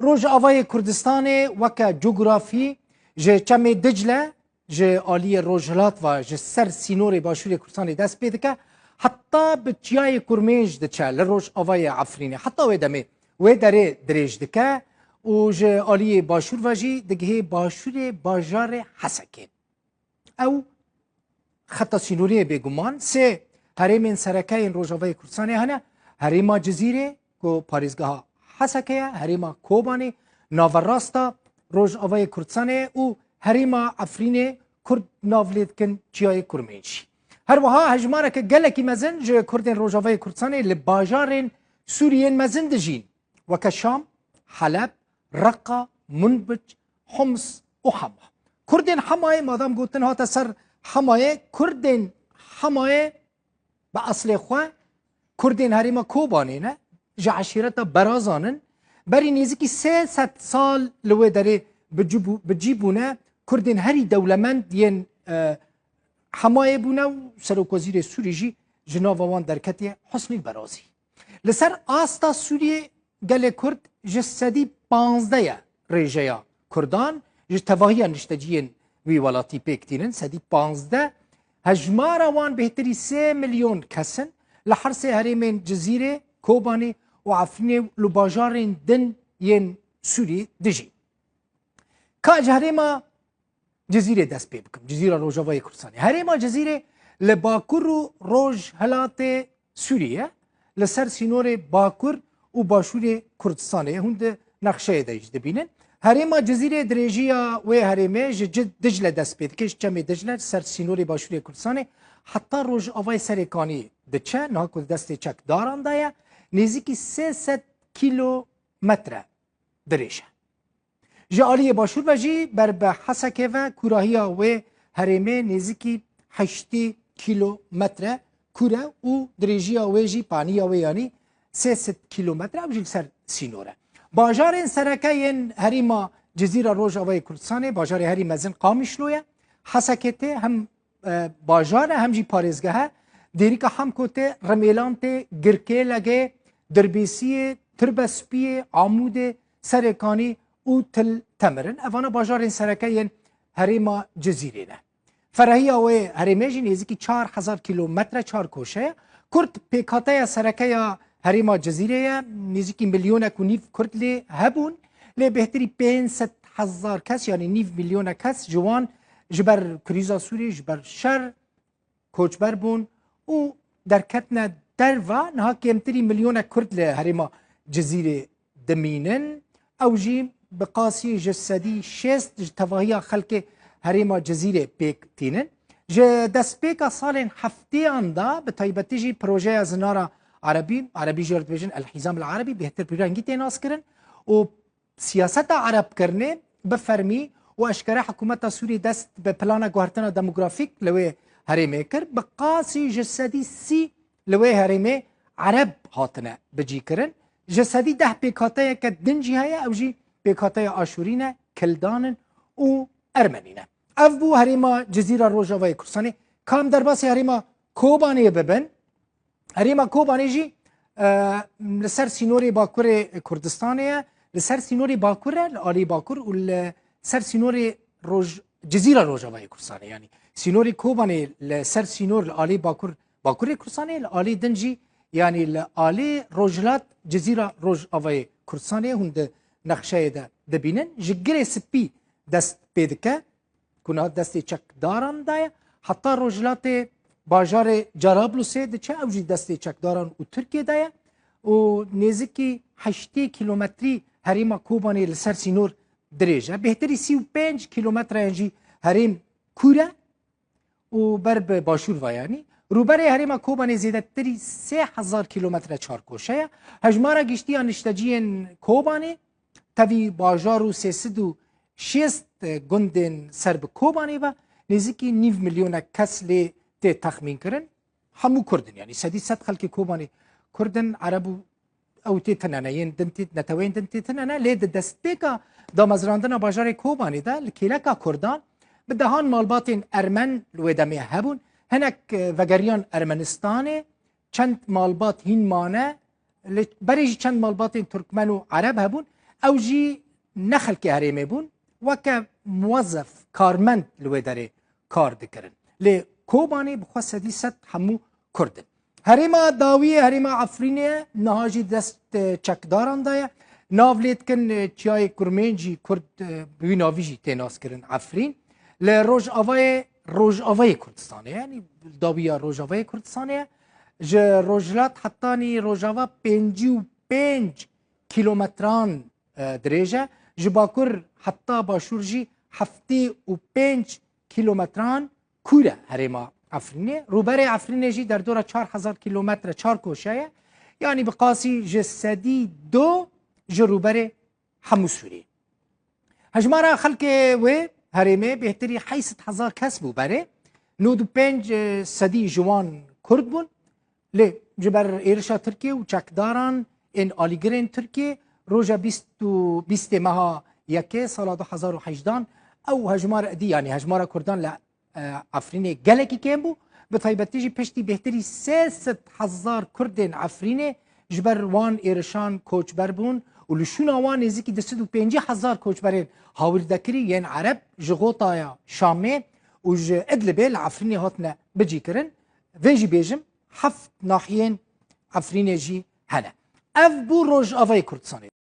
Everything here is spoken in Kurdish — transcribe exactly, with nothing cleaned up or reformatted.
Rojavayê Kurdistanê weke cografî ji Çemê Dicle, ji aliyê rojhilat ve ji ser sînorê Başûrê Kurdistanê dest pê dike, heta bi Çiyayê Kurmênc diçe li rojavayê Efrînê. Heta wê demê wê derê dirêj dike û ji aliyê başûr ve jî digihê başûrê bajarê Hesekê. Ew xeta sînoriyê bêguman sê herêmên sereke yên Rojavayê Kurdistanê hene, herêma Cizîrê ku parêzgeha Heseke ye, herêma Kobanê naverasta Rojavayê Kurdistanê ye û herêma Efrînê Kurd nav lê dikin Çiyayê Kurmênc. Her wiha hejmareke gelekî mezin ji Kurdên Rojavayê Kurdistanê li bajarên Sûriyên mezin dijîn, weke Şam, Heleb, Reqa, Munbic, Homs û Hema. Kurdên Hemayê, madam gotin hate ser Hemayê, Kurdên Hemayê bi eslê xwe Kurdên herêma Kobanê ne, ji eşîreta Berazan in. Berî nêzîkî sê sed sal li wê derê bi cî bû-, bi cî bûne. Kurdên herî dewlemend yên, e, Hemayê bûne û serokwezîrê Sûrî jî ji nava wan derketiye, Husnî Berazî. Li ser asta Sûriyê gelê Kurd ji sedî panzdeh ye rêjeya Kurdan ji tevahiya nişteciyên wî welatî pêk tînin, sedî panzdeh. Hejmara wan bêhtirî sê milyon kes in. Li her sê herêmên Cizîrê, Kobanê û Efrînê û li bajarên din yên Sûrî dijîn. Ka ji herêma Cizîrê dest pê bikim. Cizîra Rojavayê Kurdistanê. Herêma Cizîrê li bakur û rojhilatê Sûriyê, li ser sînorê bakur û başûrê Kurdistanê. Hûn di nexşeyê de jî dibînin. Herêma Cizîrê, dirêjiya wê herêmê ji Ci-, Dicle dest pê dike, ji Çemê Dicle, li ser sînorê başûrê Kurdistanê heta rojavayê Serêkanî diçe, niha ku di destê çekdaran de ye, nêzîkî sê sed kîlometre dirêj e. Ji aliyê başûr ve jî ber bi Hesekê ve kûrahiya wê herêmê nêzîkî heştê kîlometre kûr e û dirêjiya wê jî, paniya wê yanî sê sed kîlometre, ew jî li ser sînor e. Bajarên sereke yên herêma Cizîra Rojavayê Kurdistanê, bajarê herî mezin Qamişlo ye. Hesekê tê hem e, bajar e, hem jî parêzgeh e. Dêrîka Hemko tê, Rimêlan tê, Girkê, Legê, Dirbêsiyê, Tirbespiyê, Amûdê, Serêkanî û Til Temir in. Evana bajarên sereke yên herêma Cizîrê ne. Ferahiya wê herêmê jî nêzîkî çar hezar kîlometre çarkoşe ye. Kurd pêkhateya sereke ya herêma Cizîrê ye. Nêzîkî milyonek û nîv Kurd lê hebûn. Lê bêhtirî pênc sed hezar kes, yanî nîv milyona kes ji wan ji ber krîza Sûriyê, ji ber şer koçber bûn û derketine derve. Niha kêmtirî milyonek Kurd li herêma Cizîrê dimînin. Ew jî bi qasî ji sedî şêst ji tevahiya xelkê herêma Cizîrê pêk tînin. Ji destpêka salên heftêyan de, bi taybetî jî projeya Zinara Erebî, Erebî jê re dibêjin El Hîzam El Erebî, bêhtir bi rengî tê naskirin û siyaseta erebkirinê bi fermî û eşkere hikûmeta Sûrî dest bi plana guhertina demografîk li wê herêmê kir. Bi qasî ji sedî sî li wê herêmê ereb hatine bicîkirin. Ji sedî deh pêkhateyeke din jî heye, ew jî pêkhateya Aşûrî ne, Kildan in û Ermenî ne. Ev bû herêma Cizîra Rojavayê Kurdistanê. Ka em derbasî herêma Kobanê bibin, herêma Kobanê jî, e, li ser sînorê bakurê Kurdistanê ye. Li ser sînorê bakur e, li alî bakur û li ser sînorê roj-, Cizîra Rojavayê Kurdistanê. Yanî sînorê Kobanê li ser sînor li alî bakur, bakurê Kurdistanê, li alî din jî, yanî li alî rojhilat Cizîra Rojavayê Kurdistanê, hûn di nexşeyê de dibînin. Ji Girê Spî dest pê dike, ku niha destê çekdaran de ye, heta rojhilatê bajarê Cerablusê diçe, ew jî destê çekdaran û Tirkiyê de ye û nêzikî heştê kîlometrî herêma Kobanê li ser sînor dirêj e. Bêhtirî sî û pênc kîlometreyan jî herêm kûr e û ber bi başûr ve yanî. Rûberê herêma Kobanê zêdetirî sê hezar kîlometre çarkoşe ye. Hejmara giştî ya nişteciyên Kobanê tevî bajar û sê sed û şêst gundên ser bi Kobanê ve nêzîkî nîv milyonek kes lê tê texmînkirin. Hemû Kurd in, yanî sedî sed xelkê Kobanê Kurd in, Ereb û ew tê tine ne, yên din tê, neteweyên din tê tine ne, lê di destpêka damezrandina bajarê Kobanê de li kêleka Kurdan bi dehan malbatên Ermen li wê demê hebûn. Hinek, e, vegeriyan Ermenistanê, çend malbat hîn mane, li berê jî çend malbatên Turkmen û Ereb hebûn. Ew jî ne xelkê herêmê bûn, weke muwezef, karmend li wê derê kar dikirin. Lê Kobanê bi xwe sedî sed hemû Kurd in. Herêma dawiyê herêma Efrînê ye, niha jî dest, e, çekdaran de ye. Nav lê dikin, e, Çiyayê Kurmên jî Kurd, e, bi wî navî jî tê naskirin Efrîn. Li rojavayê, rojavayê Kurdistanê, yanî dawiya rojavayê Kurdistanê ye. Ji rojhilat hetanî rojava pêncî û pênc kîlometran, e, dirêj e. Ji bakur heta başûr jî heftê û pênc kîlometran kûr e herêma Efrînê. Rûberê Efrînê jî derdora çar hezar kîlometre çarkoşe ye. Yanî bi qasî ji sedî du ji rûberê hemû Sûriyê. Hejmara xelkê wê herêmê bêhtirî heyşt hezar kes bû berê. Nod û pênc sedî ji wan Kurd bûn. Lê ji ber êrişa Tirkiyê û çekdaran ên alîgirên Tirkiyê roja bîst û bîstê meha yekê sala du hezar û hejdan ew hejmara êdî, yanî hejmara Kurdan li, e, Efrînê gelekî kêm bû. Bi taybetî jî piştî bêhtirî sê sed hezar Kurdên Efrînê ji ber wan êrişan koçber bûn û li şûna wan nêzîkî du sed û pêncî hezar koçberên hawîrdekirî yên Ereb ji xotaya Şamê û ji Idlibê li Efrînê hatine bicîkirin. Vê jî bêjim, heft nahiyên Efrînê jî hene. Ev bû Rojavayê Kurdistanê.